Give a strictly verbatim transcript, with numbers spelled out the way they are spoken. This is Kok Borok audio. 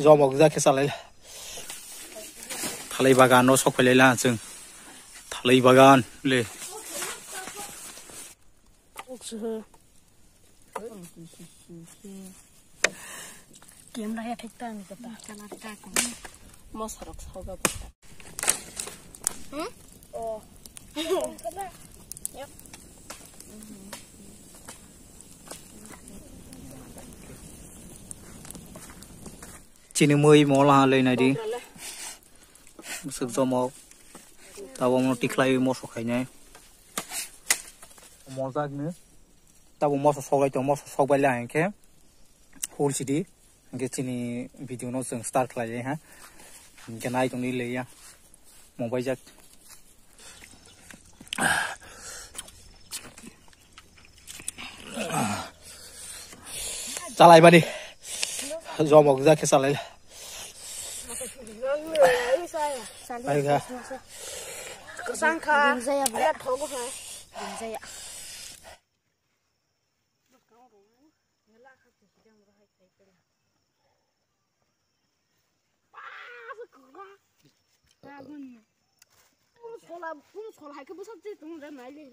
Jomok ja khe salai. Thalai bagan no sok phai lai la chwng. Thalai bagan le. Camera ya thik ta ni kata. Mosarok soga bata. Hmm? Oh. Chini mui mola ha lei nai di. Musuk jomok. Tabo mo tikhlai moso khainai. Mojak ni. Tabo moso sogai to moso sogbai la hingke. Hul sidi. Hingke chini video no chwng start khlai ha. Hingke nai tongni le ya. Mobile jak. Chalai bani. Jomok jak khe chalai. Ai ga. Sangkha. Binjaya ba. Ya thogo ha. Binjaya. Sola, sola hai khe bwsajak tong nai le.